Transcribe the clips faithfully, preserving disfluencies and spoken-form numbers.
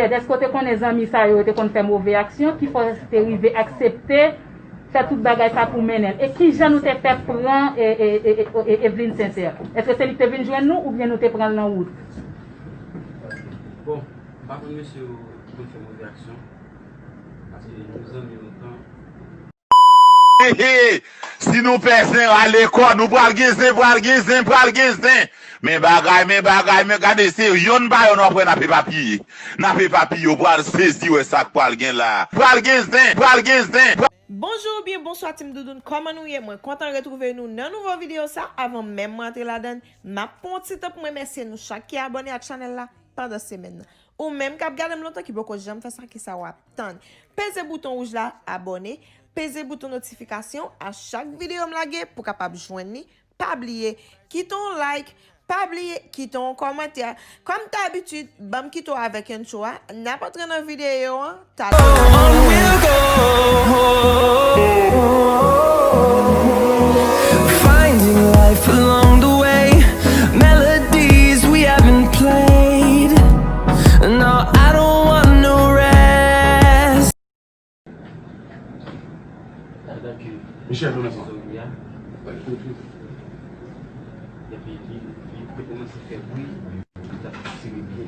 Èske w te konnen zanmi sa yo, yo te konn fè move aksyon, ki fè w te rive aksepte fè tout bagay sa pou mennen l? E kijan nou te fè pran e, e, e, e, e, Evelyne Sincère? Èske se li ki te vin jwenn nou oubyen nou te pran l nan wout? Bon, m pa konn mesye yo ki konn fè move aksyon, paske nou zanmi lontan. He, he. Si nou pè zen, rale kò nou, pral gen zen, pral gen zen, pral gen zen. Men bagay, men bagay, men gade, se yonn pa yonn w ap wè n ap epapiye. N ap epapiye, w pral sezi wè sa k pral gen la. Pral gen zen, pral gen zen. Bonjou oubyen bonswa Team Doudoune, kòman nou ye? Mwen kontan retwouve nou nan nouvo videyo sa. Avan menm mwen antre ladan l, m ap pran yon ti tan pou m remèsye nou chak ki abòne ak chanèl la pandan semèn nan. Ou menm k ap gade m lontan ki poko janm fè sa, kisa w ap tann? Peze bouton wouj la, abòne, peze bouton notifikasyon a chak videyo m lage pou w kapab jwenn li. Pa bliye, kite yon like, pa bliye, kite yon kòmantè. Kòm dabitid, ban m kite w avèk intro a, n ap antre nan videyo an, talè. On we'll go. Finding life along the way. Melodies we haven't played. No, I don't want no rest. Michel, nou nan sa. Epi li, li te kòmanse fè bri, li t ap tire pye.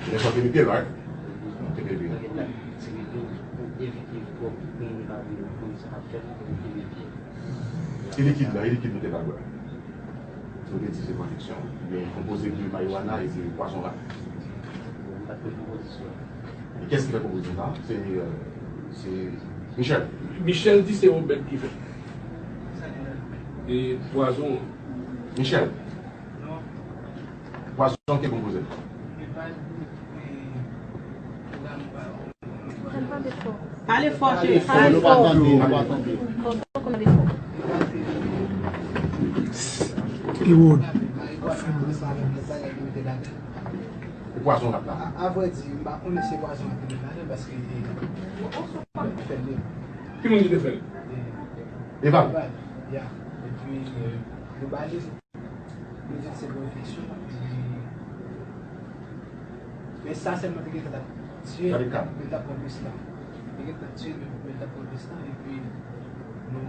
Lè sa w te mete l, right? Ou te mete l. Li t ap tire pye pou evite pou moun pa vin konn sa k ap fèt, pou evite. E likid la, e likid nou te pral bwè? Nou te di se pwodiksyon. Li konpoze de marijuana e de pwazon rat. Bon, m pa t konn konpozisyon. E kiyès ki fè konpozisyon sa? Se, euh, se Michel. Michel di se Obed ki fè. E pwazon an. Michel. Pwazon ki konpoze. Pale fò, cheri. Pale fò. Ewood. E pwazon rat la? A, a vrè di, m pa konnen si se pwazon rat ki te ladan paske fè l. Ki moun ki te fè l? Eval. Eval, ya. Epi, euh, yo ba li. Yo di se pwofesyon, epi, men sa sèlman te gentan t ap tiye, men t ap pran plis tan. Te gentan tiye, men, men t ap pran plis tan, epi nou,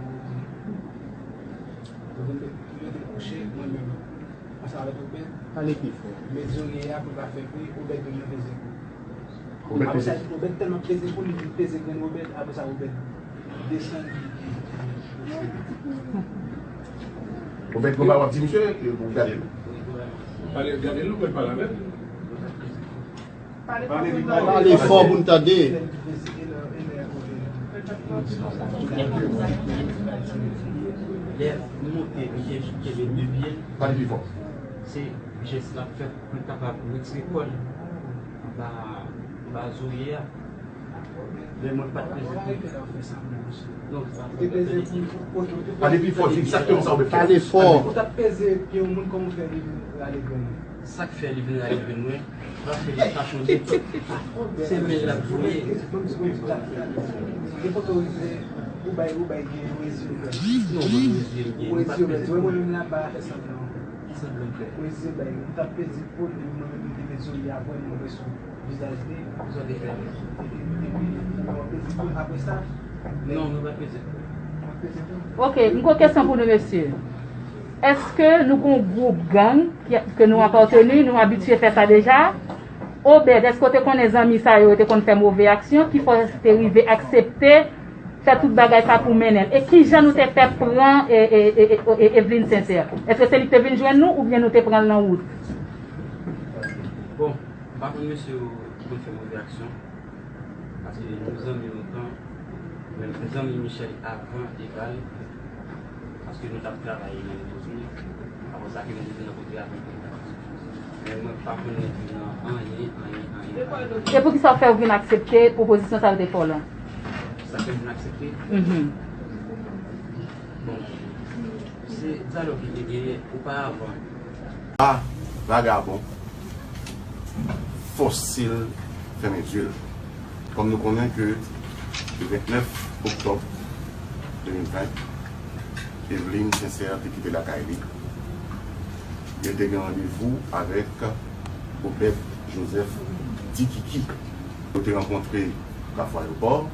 nou vin, nou vin kouche, mwen menm, ansanm avèk Obed. Pale pi fò. Met zorye a pou l pa fè bri, Obed vin peze kou. Obed peze. Apre sa, Obed tèlman peze kou, li vin peze grenn Obed, apre sa, Obed desann. Obed, gon bagay w ap di misye, ou gade l. Pale, gade l, ou pale avè l. Pale fò pou n tande. Lè nou monte, Michel kenbe de pye l. Pale pi fò. Se jès l ap fè pou l kapab retire kò l anba, anba zorye a. Lè mwen pa t peze pou. Non, sa pa t peze pou. Pale pi fò, di egzakteman sa w vle fè. Pale fò. Ou t ap peze pye yon moun, kòman w fè li vin rale grenn ou? Sa k fè li vin rale grenn mwen, paske li pa chonje. Se men l ap voye. Nenpòt ou rive, ou bay, ou bay gen yon reziye ou pèdi. Non, mwen reziye m gen. Ou reziye ou pèdi. Wè mwen menm la, m pa fè sanblan. Ki sanblan m fè? Ou reziye bay, ou t ap peze po l, epi mwen menm m te met zorye a pou mwen sou vizaj li. Sa w te fè? Epi, epi, ou peze po l apre sa? Non, mwen pa peze po l. Ou pa peze po l? Ok, m gon kesyon pou nou, mesye. Èske nou gon gwoup gang ki, ke nou apateni, nou abitye fè sa deja? Obed, èske w te konnen zanmi sa yo, yo te konn fè move aksyon, ki fè w te rive aksepte fè tout bagay sa pou mennen l? E kijan nou te fè pran, e, e, e, e, e, Evelyne Sincère? Èske se li ki te vin jwenn nou, oubyen nou te pran l nan wout? Bon, m pa konn mesye yo ki konn fè move aksyon. Paske nou zanmi lontan, men m te zanmi Michel avan Eval, paske nou t ap travay nan Lekozmi, apre sa ke nou te nan kote a. Men mwen pa konn li nan anyen, anyen, anyen, anyen. E poukisa w fè w vin aksepte pwopozisyon sa yo te fè w lan? Sa fè m vin aksepte? Mhm. Bon, se dyalòg ki te genyen oparavan. Ah, vagabon. Fosil fèmen zye l. Kòm nou konnen ke le vennèf oktòb de mil ven, Evelyne Sincère te kite lakay li. Yo te gen randevou avèk Obed Joseph Dikiki. Yo te rankontre Kafou Ayewopò.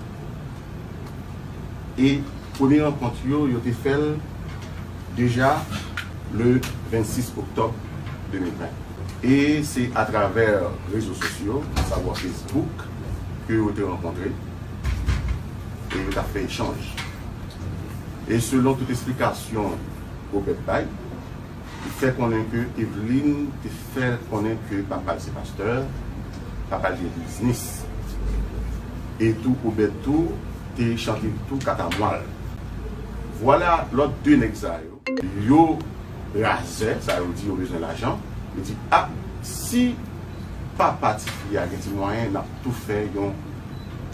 E premye rankont yo, yo te fè l deja le vennsis oktòb de mil ven. E se atravè rezo sosyo, asavwa Facebook, ke yo te rankontre e yo t ap fè echanj. E selon tout esplikasyon Obed bay, li fè konnen ke Eveline te fè konnen ke papa l se pastè, papa l gen biznis. E tou Obed tou te chante tou katamwal. Vwala lòt de nèg sa yo. Yo razè, sa yo di yo bezwen lajan. Yo di, a, si papa tifi a gen ti mwayen, n ap tou fè yon,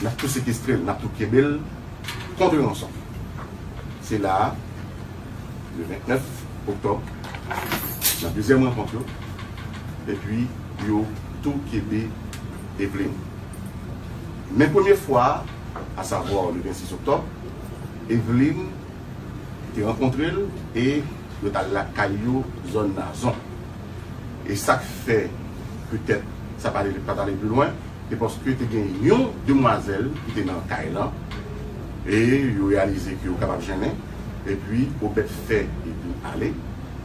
n ap tou sekestre l, n ap tou kenbe l kont ranson. Se la a, le vennèf oktòb, nan dezyèm rankont yo, epi yo tou kenbe Eveline. Men premye fwa, asavwa le vennsis oktòb, Eveline te rankontre l e yo t al lakay yo, zòn Nazon. E sa k fè petèt sa pa t ale, pa t ale pi lwen, se paske te gen yon demwazèl ki te nan kay lan, e yo reyalize ke yo kapab jennen, epi Obed fè epi ale,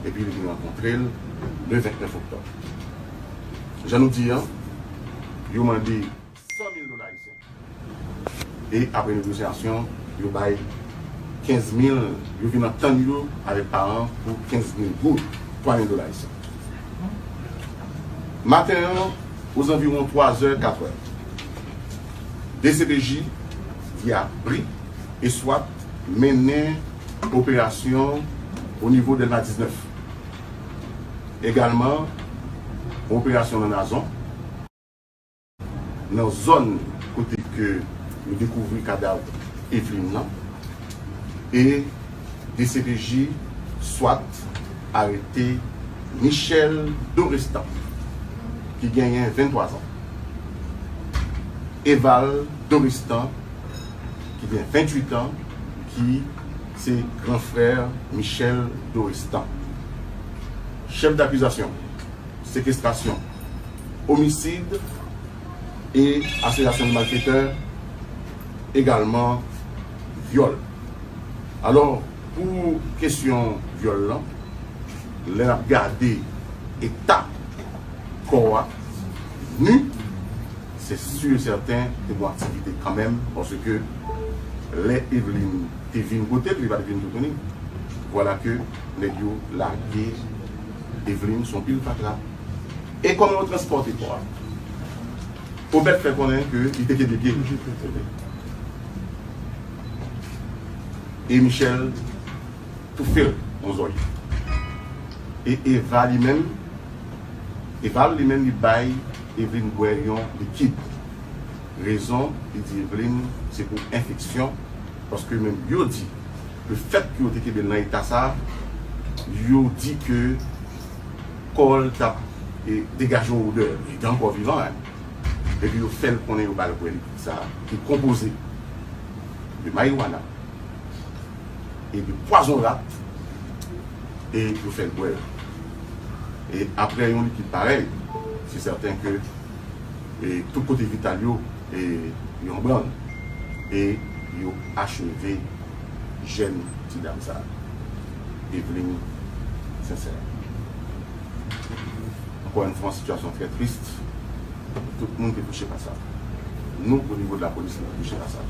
epi li vin rankontre l le vennèf oktòb. Jan nou di an, yo mande san mil dola ayisyen. E apre negosyasyon, yo bay kenz mil, yo vin antann yo avèk paran pou kenz mil goud, twa mil dola ayisyen. Maten an, ozanviwon twa zè, kat è, D C P J, Dyabri e swat mennen operasyon o nivo Dèlma diznèf. Egalman, operasyon nan Nazon, nan zòn kote ke yo dekouvri kadav Eveline nan, e D C P J swat arete Michel Dorestan, ki genyen venntwa zan. Eval Dorestan, ki gen venntuit an, ki se gran frè Michel Dorestan. Chèf dakizasyon, sekestrasyon, omisid e asosyasyon de malfetè, egalman vyòl. Alò, pou kesyon vyòl lan, lè n ap gade eta kò a, ni, se si e sèten te gen aktivite kanmenm, paske lè Eveline te vin kote l, li pa t vin toutouni. Vwala ke nèg yo lage Eveline sou yon pil fatra. E kòman yo transpòte kò a? Obed fè konnen ke li te kenbe pye l. E Michel toufe l yon zòrye. E Eva li menm, Eval li menm li bay Eveline bwè yon likid. Rezon, li di Eveline se pou enfeksyon, paske menm yo di, lefètke yo te kenbe l nan eta sa, yo di ke kò l t ap, e, degaje yon odè, li te ankò vivan, en. Epi yo fè l konnen yo ba l bwè likid sa, ki konpoze de mariwana, e de pwazon rat, e yo fè l bwè l. E apre yon likid parèy, se sèten ke, e, tout kote vital yo, e, yo an brann, e yo acheve jèn ti dam sa, Eveline Sincère. Encore une fois, une situation très triste. Tout moun te touche pa sa. Nou, o nivo de lapolis, nou te touche pa sa.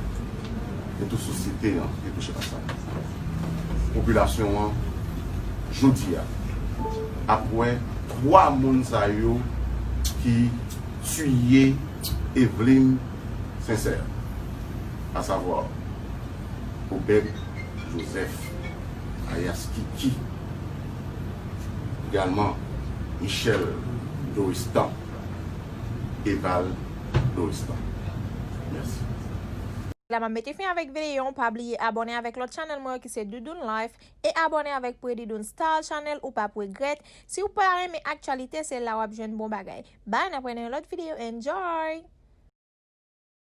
E tout sosyete an te touche pa sa. Popilasyon an, jodi a, ap wè twa moun sa yo ki tiye Eveline Sincère, asavwa Obed Joseph, alias Kiki, egalman Michel Doristan, Eval Doristan. Mèsi. La m ap mete fen avèk videyo an, pa bliye abòne avèk lòt channel mwen yo ki se Doudoune Life, e abòne avèk Predidoune Style Channel, ou p ap regrèt. Si w pa renmen aktyalite, se la w ap jwenn bon bagay. Bye, n ap wè nan yon lòt videyo, enjoy!